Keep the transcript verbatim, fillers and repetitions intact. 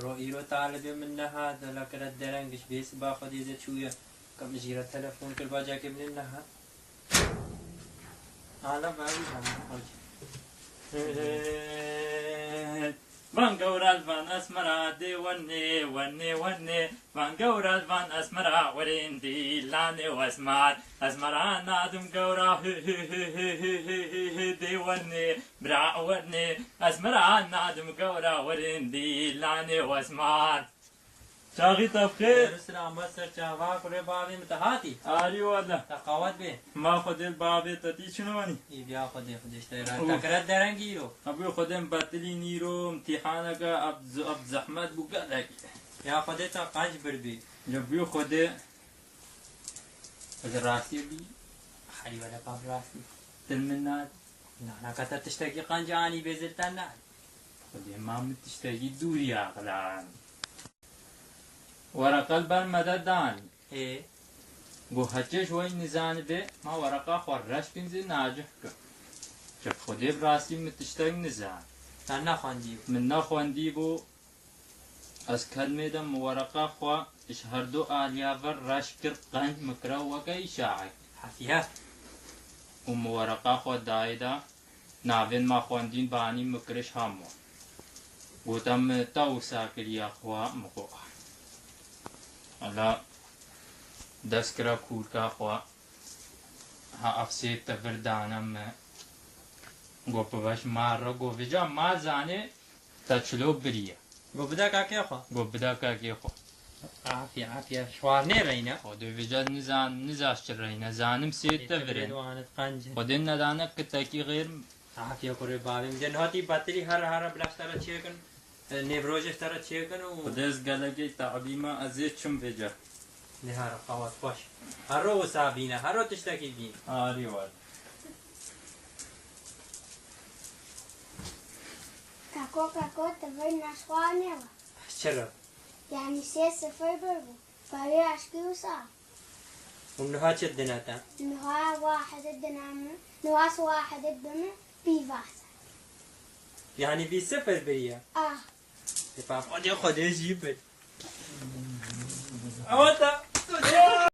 Ro îro talibê min nehat, la kire dereng ji bê siba Xwedê de çûye. Ka min jî re telefon kir, bacakê min nehat. Hala bavî bana. Van gewra li van esmera dê wenê, wenê, wenê. Van gewra li van esmera werên dîlanê wesmar. Esmera nadim gewra, hü, hü, hü, dê wenê. Bira wenê, esmera nadim gewra werên dîlanê wesmar. Çaxî te bi xêr. Silam, ser çava, kurê bavê min te hatî? Arî wele. Te qawet bê. Ma Xwedê li bavê te tî çinonî? Î biya Xwedê, Xwedê ji te re. Û. Te kire derengî îro. Ebû Xwedê min betilî nîro, imtîhaneke eb, eb zehmet bû gelek. Ya Xwedê te qenc birbî. Ya bû Xwedê. Ez rastiyê bî. Herî wele pav rastî. Dil min nade. Na, na, ka te tiştekî qenc anî bê zil te nade. Xwedê ma min tiştekî dûrî axilan. Wereqa li ber me de danî. Ê. Got, heçê ji we nizanibê, ma wereqa xwe reş kin zî nacih kin. Ji Xwedê bi rastî min tiştek nizan. Te nexwendî bû. Min nexwendî bû. Ez kedmê de min wereqa xwe ji her du aliya ve reş kir, qenc min kira weke îşaek. Hefiye. Û min wereqa xwe dayê de. Navên me xwendîn, banî min kiriş hemû. Gote min te wisa kiriye xwe, min got. Ela dest kire kûrka xwe. Ha ev sê te vir dane min. Got bibeş ma re, got vêca ma zanê. Te çilo biriye. Go bide kakê xwe. Go bide kakê xwe. Afiye, afiye. Şwarnê reyne. Xwedê vêca nizan, nizas çi reyne. Zanim sê te virin. Xwedê nedane kitekî xêr. Afiye kurê bavê min. Cen hatî batirî her, her bilaş te re çêkin. E, nêvrojê te re çêkin û. Xwedê ez gelekê te'bî me, ez ê çim vêca. Nihar qawet xweş. Hero wisa bîne, hero tiştekî bîn. Arî war. Kako, kako, tu vê neşxanê ve. Çira? Yani sê sifir bir bû. Parê aşkî wisa. Û niha çi dine te? Niha wahid dine min. Niha wahid bi min pîvas. Yani vî sifir biriye? Ah. Ê pa Xwedê, Xwedê jî bir. Ewa te.